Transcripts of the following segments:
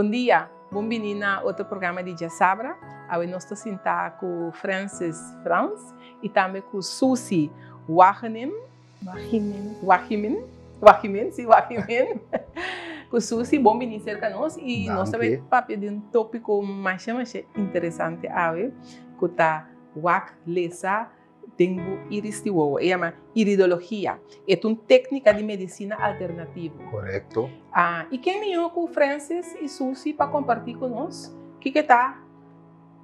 Bon dia, bon bini na otro programa di Djasabra. Awe nos ta sinta ku Francis Frans i tambe ku Susie Wagenin. Wagimin. Wagimin, Wagimin, si Wagimin. Ku Susie, bon bini serka nos i nos ta bai papia di un tópiko masha masha interesante awe ku ta wak lesa den bo iris di wowo. E yama iridologia. E ta un téknika di medisina alternativo. Korekto. Ah, i ken mihó ku Francis i Susie pa kompartí ku nos kiko ta?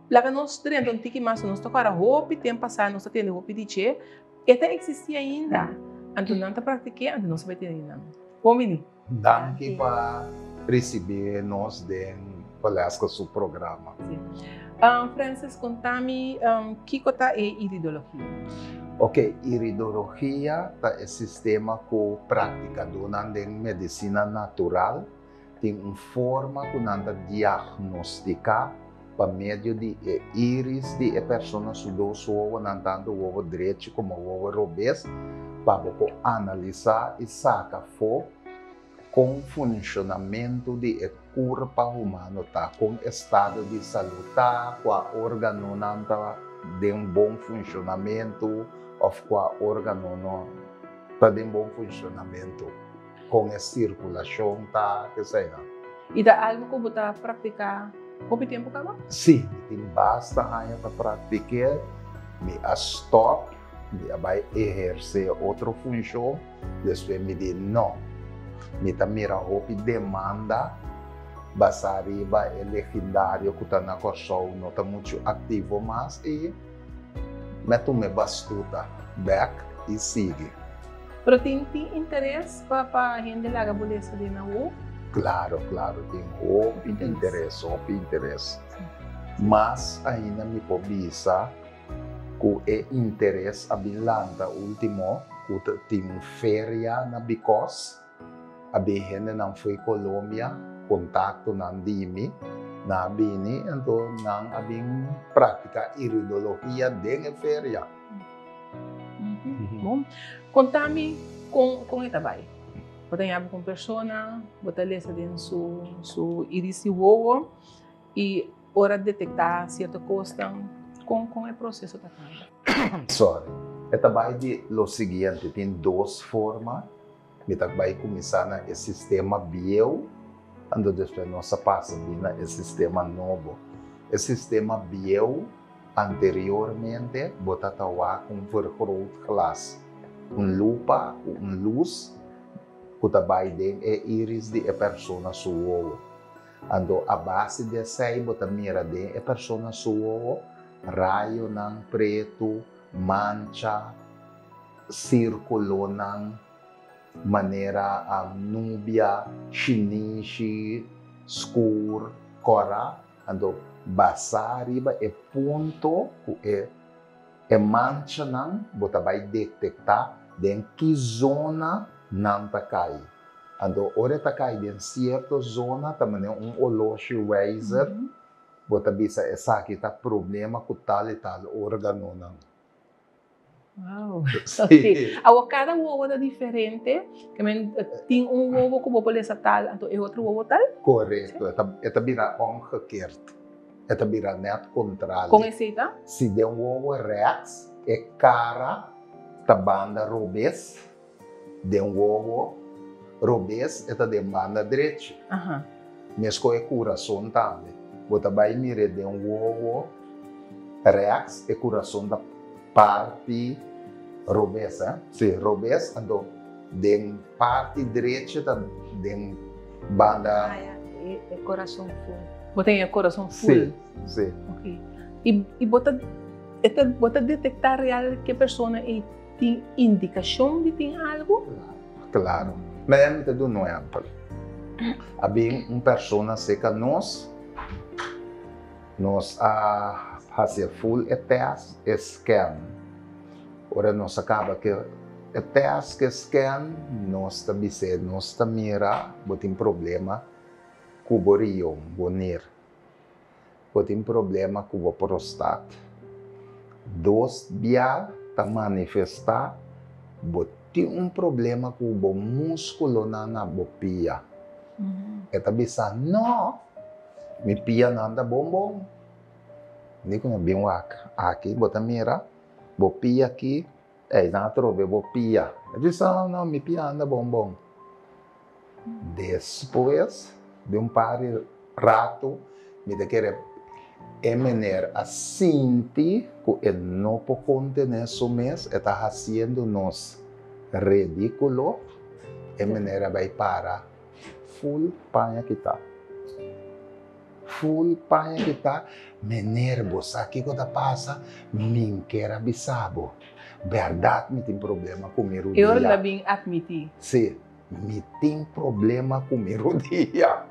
Laga nos drenta un tiki mas, nos ta kòrda hopi tempu pasá nos ta tende hopi di dje. E ta eksistí ainda. Anto nan ta praktik'é, anto nos ta bai tende di nan. Bon bini. Danki pa risibí nos den Valesca su programa. Sí. Francis, konta mi kiko ta e iridologia? Ok, iridologia ta e sistema ku praktikadónan den medisina natural tin un forma ku nan ta diagnostiká pa medio di e iris di e persona su dos wowonan, tantu wowo drechi komo wowo robes, pa bo por analisá i saka afó kon funshonamentu di e kurpa humano ta, kon estado di salú ta, kua órganonan ta den bon funshonamentu òf kua órgano no ta den bon funshonamentu. Kon e sirkulashon ta, keseinan. I ta algu ku bo ta praktiká hopi tempu kaba? Sí, mi tin basta aña ta praktik'é. Mi a stòp, mi a bai ehersé otro funshon, despues mi di no. Mi ta mira hopi demanda basá riba e legendario ku ta na Kòrsou no ta muchu aktivo mas i Mi a tuma e bastuta bek i sigui. Pero tin tin interes pa pa hende laga bo lesa den nan wowo? Claro, claro, tin hopi interes, hopi interes. Mas ainda mi por bisa cu e interes a bin lanta ultimo cu ta tin un feria na Bicos. A bin hendenan fo'i Colombia, contactonan di mi, nan a bini, anto nan a bin practica iridologia den e feria. Bon. Conta mi con con e ta bay. Bo ta yama cu un persona, bo ta lesa den su su iris di wowo y ora detecta cierto cosnan, con con e proceso ta cambia? Sorry. E ta bay di lo siguiente, tin dos forma. Mi ta bai kuminsá na e sistema bieu, anto despues nos a pasa bin na e sistema nobo. E sistema bieu, anteriormente bo ta ta wak un vergrootglas, un lupa ku un lus ku ta bai den e iris di e persona su wowo. Anto a base di esei bo ta mira den e persona su wowo rayonan pretu, mancha, sírkulonan manera nubia, shinishi, skur, kòrá. Anto basá riba e punto ku e e manchanan bo ta bai detektá den ki zona nan ta kai. Anto ora e ta kai den sierto zona ta manera un oloshi wijzer, bo ta bisa esaki ta problema ku tal i tal órganonan. Wow. Sí. Awor cada wowo ta diferente. Ke men tin un wowo ku bo por lesa tal, anto e otro wowo tal? Korekto. E ta e ta bira omgekeerd. E ta bira nèt kontrali. Kon esei ta? Si den wowo rèks e kara ta banda robes, Den wowo robes e ta den banda drechi. Meskos e kurason tambe. Bo ta bai mir'é den wowo rèks, e kurason ta parti robes, eh? Sí, robes, anto den parti drechi ta den banda. Ah, ya, e kurason ful. Bo ta haña e kurason ful? Sí, sí. Ok. I bo ta, e ta, bo ta detektá real ke persona ei Tin indikashon di tin algu? Klaro. Mira mi ta duna un ehèmpel. A bin un persona serka nos, nos a hasi e full e tèst, e scan. Ora nos a kaba ku e tèst ku e scan, nos ta bis'é, nos ta mira bo tin problema ku bo rion, bo nir. Bo tin problema ku bo prostat. Dos bia ta manifestá bo tin un problema ku bo múskulonan na bo pia. E ta bisa, No! Mi pianan ta bon bon. Di ku bin wak aki bo ta mira bo pia aki einan atrobe bo pia. E bisa no no mi pia anda bon bon. Despues di un par di ratu mi ta kere e meneer a sinti ku e no por kontene su mes e ta hasiendo nos redikulo e meneer a bai para ful paña kita. Ful paña ki ta, Meneer, bo sa kiko ta pasa? Min ker a bisa bo. Bèrdat mi tin problema ku mi E ora el a rudia. bin atmití. Sí, mi tin problema ku mi rudia.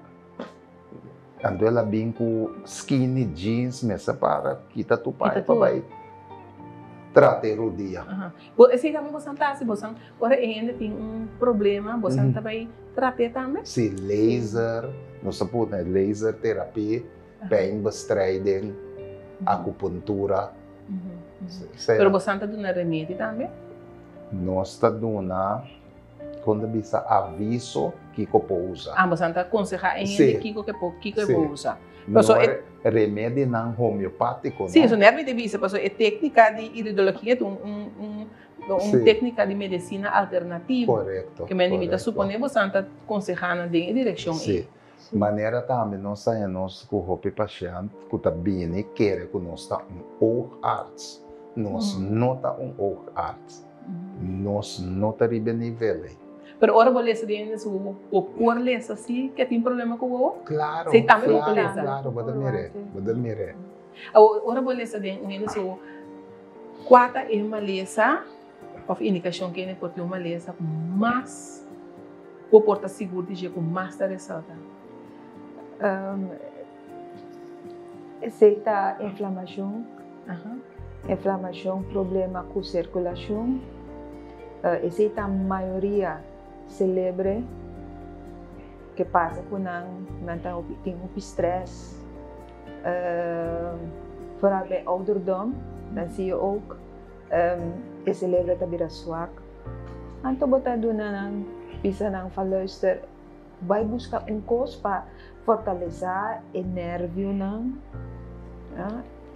Anto el a bin ku skinny jeans, mester para kita tur Kita paña pa tur. bai trata e rudia. Aha. Bo, esei tambe bosan ta hasi, bosan ora e hende tin un problema, bosan ta bai trat'é tambe? Sí, laser, nos ta pone laser terapie, pijnbestrijding, acupuntura. Pero bosan ta duna remedi tambe? Nos ta duna, kon ta bisa, aviso kiko por usa. Ah, bosan ta konsehá e hende kiko ke por, kiko e por usa. No remedinan homeopátiko, no? Sí, eso net mi ta bisa, pasobra e téknika di iridologia ta un, un, un, un téknika di medisina alternativo. Korekto, Ke men mi ta korekto. suponé bosan ta konsehá nan den e direkshon ei. Sí. Manera tambe nos haña nos ku hopi pashènt ku ta bini kere ku nos ta un oogarts. Nos no ta un oogarts. Nos no ta riba e nivel ei. Pero ora bo lesa den su wowo, bo por lesa si ke tin problema ku wowo? Claro, Si tambe bo por claro, lesa. claro, bo ta mir'é, bo ta mir'é. Awor, ora bo lesa den un hende su wowo, kua ta e malesa òf indikashon ku hende por tin un malesa ku mas bo por ta sigur di dje ku mas ta resalta? Esei ta inflamashon. Inflamashon, problema ku sirkulashon. Esei ta mayoria selebre ke pasa ku nan, nan ta hopi tin hopi strès. Foral bij ouderdom, dan zie je ook e selebre ta bira swak. Anto bo ta duna nan, bisa nan van luister, Bai buska un kos pa fortalesá e nervionan,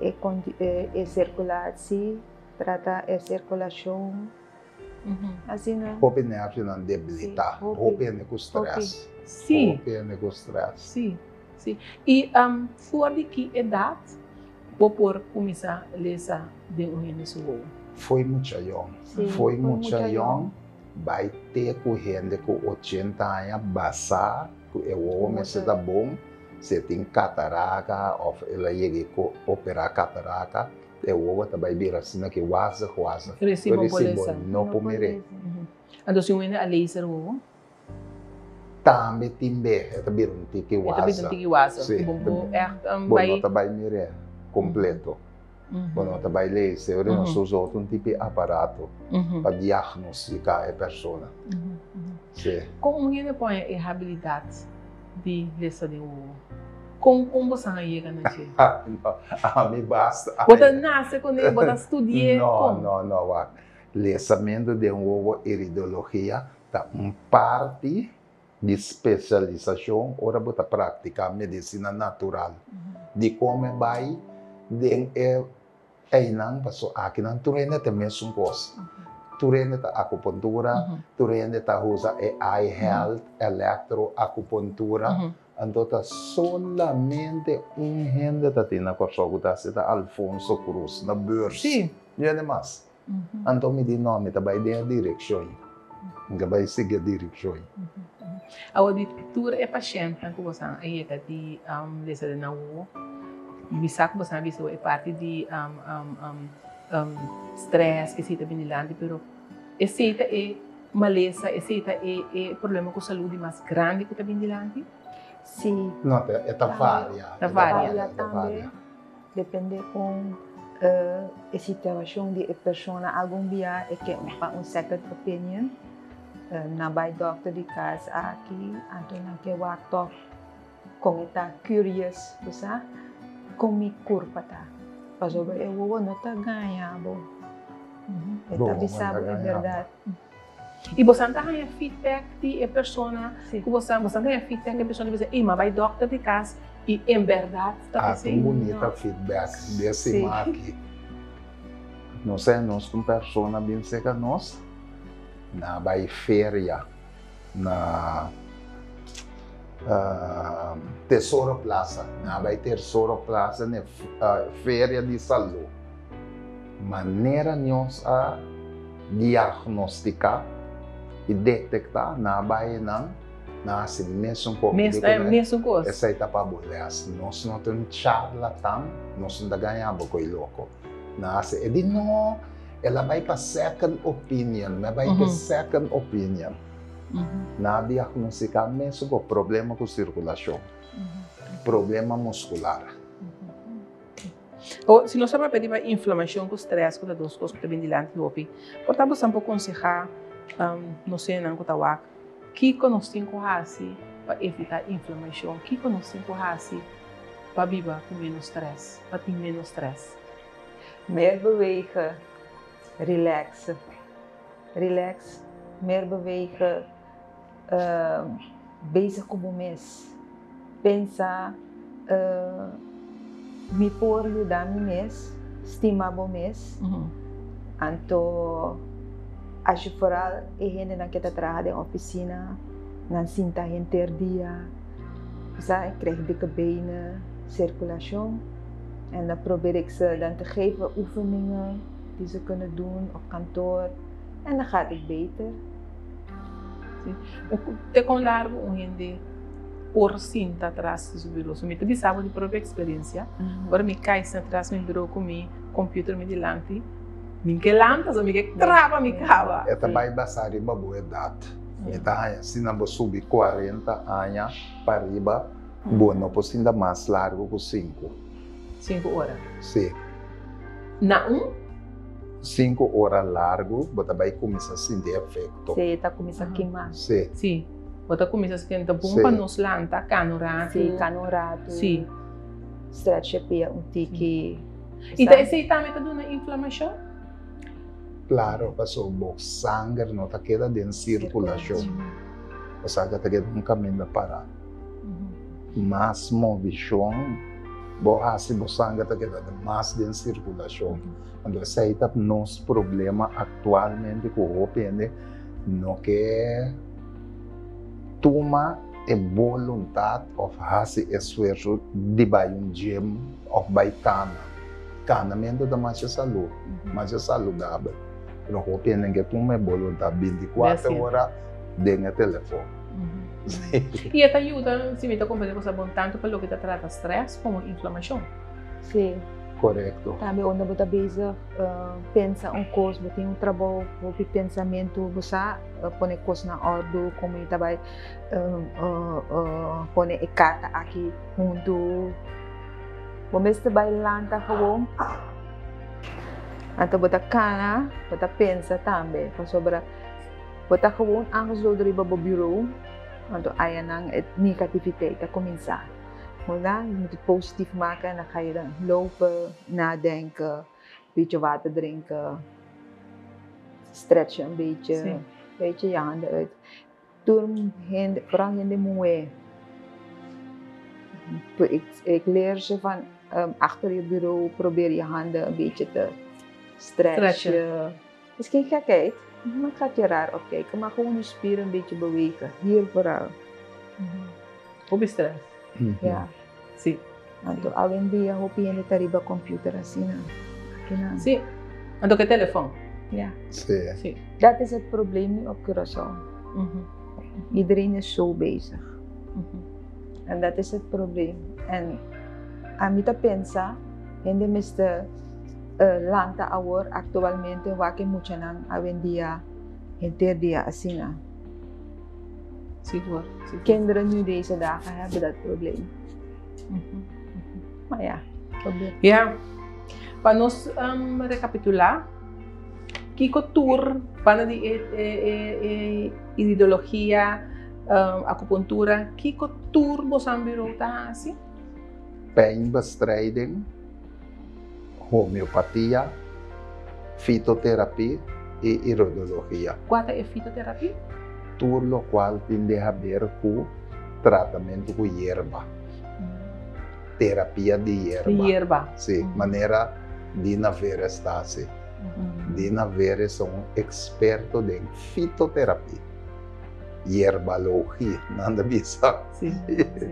e sirkulatsie, trata e sirkulashon, asina. Hopi nervionan debilitá, hopi hende ku strès. Hopi hende ku strès. Sí, sí. I for di ki edat bo por kuminsá lesa den un hende su wowo? Fo'i mucha yòn. Fo'i mucha yòn. Bai te ku hende ku ochenta aña basá ku e wowo mester ta bon, si e tin kataraka òf el a yega ku operá kataraka, e wowo ta bai bira asina ki wazig wazig. Pero si bo por lesa. No por mir'é. Anto si un hende a laser wowo? Tambe tin be, e ta bira un tiki wazig. E ta bira un tiki wazig. Si. Bo por ègt bai. Bo no ta bai mir'é kompleto. Bo no ta bai lees, ora nos usa otro un tipo di aparato pa diagnostica e persona. Si. Kon un hende por haña e habilidat di lesa den wowo? Kon kon bo san a yega na dje? No, ami basta. Bo ta nase kuné, bo ta studi'é? No, no, no, wak. Lesamentu den wowo, iridologia, ta un parti di spesialisashon ora bo ta praktiká medisina natural. Dikon mi bai den e einan? Pasobra akinan tur hende ta e mesun kos. Tur hende ta akupuntura, tur hende ta usa e eye health, elektroakupuntura. Anto ta solamente un hende ta tin na Kòrsou ku ta hasi, ta Alfonso Cruz na Beurs. No hende mas. Anto mi di, no, mi ta bai den e direkshon. Mi ta bai sigui e direkshon. Awor di tur e pashèntnan ku boso a yega di lesa den nan wowo, mi sa ku boso a bisa e parti di strès, esei ta bini dilanti, pero esei ta e malesa, esei ta e problema ku salú di mas grandi ku ta bini dilanti? Sí. No, e ta varia. Ta varia. E ta varia. Depende con e situacion di e persona. Algun bia e ke pa un second opinion. Nan bai dokter di cas aki, anto nan ke wak toch con e ta curious, bo sa, con mi curpa ta. Pasobra e wowo no ta gaña bo. E ta bisa bo e berdad. I bosan ta haña feedback di e persona ku bosan, bosan ta haña feedback di e persona ku bisa, ey, m'a bai dokter di kas. I en bèrdat ta Ah, p'esei? un bunita feedback di e siman aki. Nos a nos un persona bin serka nos na bai feria na Tesoro Plaza. Na bai Tesoro Plaza na e feria di salú. Manera nos a diagnostica y detecta na bai nan na haci mesun cos. Mes, mesun cos. Esey ta pa bo les. Nos no ta un charlatan, nos no ta gaña bo coy loco. Na haci, e di no, el a bai pa second opinion, mi a bai pa second opinion. Na diagnostica mesun cos, problema cu circulacion, problema muscular. O, si nos a papia riba inflamashon ku strès ku ta dos kos ku ta bin dilanti hopi, por ta bosan por konsehá nos señornan ku ta wak kiko nos tin ku hasi pa evitá inflamashon? Kiko nos tin ku hasi pa biba ku ménos strès, pa tin ménos strès? Meer bewegen, relax. Relax, meer bewegen, bezig ku bo mes. Pensa, Mi por yuda mi mes, stima bo mes. Anto ashi foral e hendenan ke ta traha den ofisina, nan sinta henter dia, sa, e krijg dikke benen, sirkulashon. En dan probeer ik ze dan te geven oefeningen die ze kunnen doen op kantoor. En dan gaat het beter. Te kon largu un hende por sinta tras di su biro. So mi ta bisa bo di propio experiencia. Ora mi kai sina tras mi biro ku mi computer mi dilanti, mi ke lanta, so mi ke traba mi kaba. E ta bai basa riba bo edat. Mi ta haña asina bo subi 40 aña pa riba, bo no por sinta mas largu ku sinku. Sinku ora? Si. Na un? Sinku ora largu bo ta bai kuminsá sinti efekto. Si, e ta kuminsá kima. Si. Si, bo ta kuminsá sinti. Ta bon pa nos lanta, kana un ratu. Si, kana un ratu. Si. Stretch e pia un tiki. I ta esei tambe ta duna inflamashon? Klaro, pasobra bo sanger no ta keda den sirkulashon. Bo sanger ta keda un kaminda pará. Mas movishon bo hasi, bo sanger ta keda mas den sirkulashon. Anto esei ta nos problema aktualmente ku hopi hende no ke tuma e boluntat òf hasi esfuerso di bai un gym òf bai kana. Kanamentu ta masha salú, masha saludabel, pero hopi hende ke tuma e boluntat 24 ora den e telefòn. I e ta yuda, si mi ta komprende ku sa bon, tantu pa loke ta trata strès komo inflamashon. Sí. Korekto. Tambe unda bo ta bezig pensa un kos, bo tin un trabou, hopi pensamentu, bo sa pone kos na òrdu, komo e ta bai pone e karta aki huntu. Bo mester bai lanta gewoon, anto bo ta kana, bo ta pensa tambe, pasobra bo ta gewoon aangesloten riba bo bureau, anto ayanan e negativiteit ta kuminsá. Hola, je moet het positief maken en dan ga je dan lopen, nadenken, beetje water drinken, stretchen een beetje, Sí. beetje je handen uit. Tur hende, vooral hende muhé. Ik, ik leer ze van achter je bureau probeer je handen een beetje te stretchen. Stretchen. Het is geen gekheid, maar het gaat je raar opkijken, maar gewoon je spieren een beetje bewegen. Hier vooral. Hopi stress. Ja. Si. Anto awendia hopi hende ta riba computer asina. Akinan. Si. Anto ke telefon. Ja. Si. Si. Dat is het probleem nu op Curaçao. Iedereen is zo bezig. En dat is het probleem. En ami ta pensa, hende mester lanta awor actualmente wak e muchanan awendia henter dia asina. Sigur, sigur. Kinderen nu deze dagen hebben dat probleem. Maar ja, probeer. Ja. Pa nos recapitula, kiko tur banda di e, e, e, e iridologia, acupuntura, kiko tur bosan bureau ta hasi? Pijnbestrijding, homeopatia, fitoterapie i iridologia. Kua ta e fitoterapie? Tur lokual tin di haber ku tratamentu ku yerba. terapia di yerba. Di yerba. Si, manera Dina Veres ta hasi. Dina Veres ta un eksperto den fitoterapia, yerbalogia nan ta bisa. Si, si.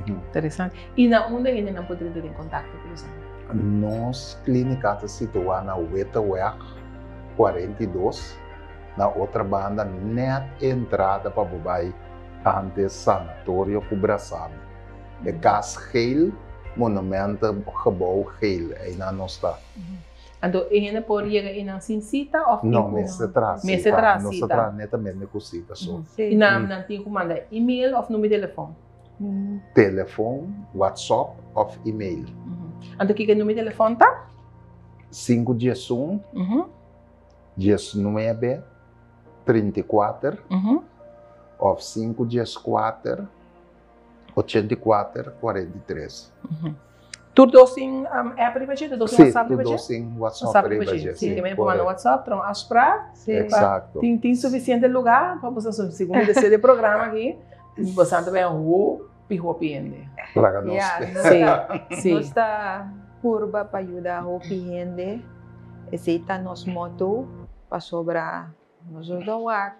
Interesante. I na unda hendenan por drenta den kontakto ku boso? Nos klínika ta situá na Witteweg 42, na otra banda nèt e entrada pa bo bai antes Sanatorio ku Brasami. E kas geel, monumentengebouw geel, einan nos ta. Anto e hende por yega einan sin sita òf tin No, ku mester traha sita. Mester traha Nos ta sita. traha netamente ku sita so. I nan nan tin ku manda email òf number di telefòn? Telefòn, WhatsApp òf email. Anto kiko e number di telefòn ta? Sinku diesun, diesnuebe, 34 òf 5 14 84 43. Tur dos tin app riba dje? Tur dos tin WhatsApp riba dje? Sí, tur dos tin WhatsApp riba dje. Sí, también por manda WhatsApp, traha un afspraak. Exacto. Tin suficiente lugar pa boso, segun mi deseo di programa aki, boso ta bay hopi, hopi hende. Laga nos. Ja, nos ta purba pa yuda hopi hende. Esei ta nos motto pasobra nos ta wak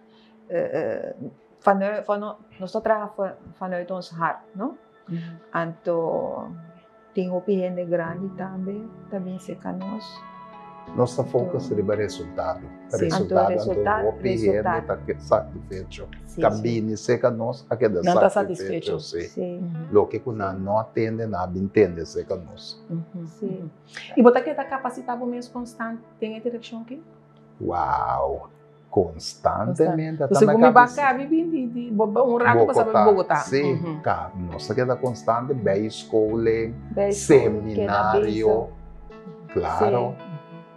vanuit, nos ta traha vanuit ons hart, no? Anto tin hopi hende grandi tambe ta bin serka nos. Nos ta focus riba resultado. Resultado, anto hopi hende ta satisfecho. Ta bini serka nos a keda satisfecho. Si. Loke ku nan no a tende, nan a bin tende serka nos. Si. I bo ta keda kapasitá bo mes konstant den e direkshon aki? Wow! Konstantemente. Entonces, ku mi ba kabi bin di di un rato pasa pa Bogotá. Si, ka nos ta keda konstante bijscholing, seminario, klaro.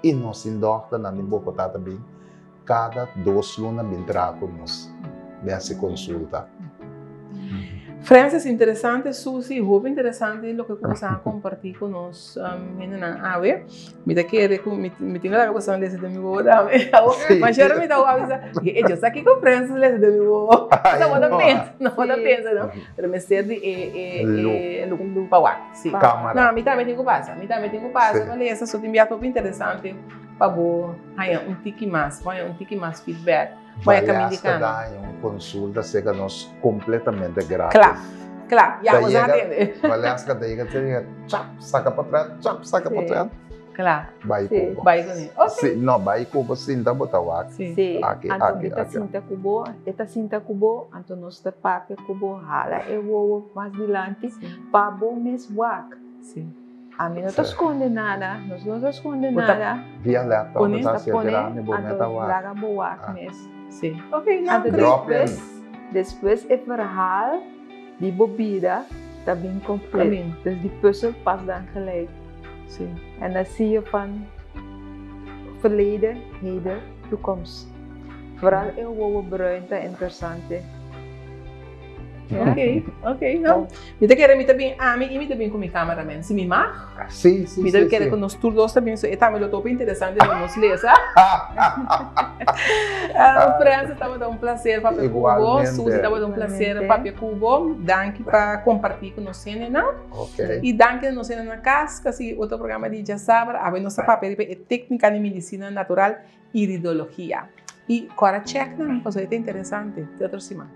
I nos tin dòkternan di Bogotá ta bin kada dos luna bin traha ku nos, bin hasi konsulta. Francis, interesante Susi, hopi interesante loke ku boso a kompartí ku nos hendenan awe. Mi ta kere ku mi mi tin ku laga boso lesa den mi wowo tambe. Mashero mi ta wou bisa, e yo sa kiko Francis lesa den mi wowo. No bo ta pensa, no bo ta pensa no. Pero mester di e e e lup pa wak. Si. Kamara. No, mi tambe tin ku pasa, mi tambe tin ku pasa pa lesa, so tin biaha hopi interesante pa bo haña un tiki mas, bo haña un tiki mas feedback. Valesca ta haña un consulta cerca nos completamente gratis. Kla, kla, ya bo sa atende. Valesca ta yega ta yega chap, saca pa tras, chap, saca pa tras. Kla. Bai cu bo. Bai cu ne. Ok. Si, no, bai cu bo sinta bo ta wak. Si. Aki, Anto aki, mi ta aki. sinta cu bo, e ta sinta cu bo, anto nos ta papia cu bo, hala e wowo mas dilanti pa bo mes wak. Si. Ami no ta skonde nada, nos no ta skonde Bo ta nada. Via laptop Pone. ta Ta hacia pone, grandi bo anto meta wak. laga bo wak Ah. mes. Sí. Ok, no, Anto great. Drop in. despues, despues e verhaal di bo bida ta bin Ta compleet. bin. Dus die puzzel past dan gelijk. Sí. En dan zie je van verleden, heden, toekomst. Vooral e wowo bruin ta interesante. Ok, ok, no. Mi ta kere mi ta bin ami i mi ta bin ku mi cameraman. Si mi mag? Sí, sí, Mi ta sí, kere sí. ku nos tur dos ta bin, so e tambe lo topa interesante pa nos lesa. Ah, Francis, tabata un placer papia ku bo. Igualmente. Suzy, tabata un placer Igualmente. papia ku bo. Danki pa kompartí ku nos hendenan. Ok. I danki na nos hendenan na kas ku a sigui otro programa di Djasabra. Awe nos ta papia riba e téknika di medisina natural, iridologia. I kòrda chèk nan, pasobra e ta interesante. Te otro siman.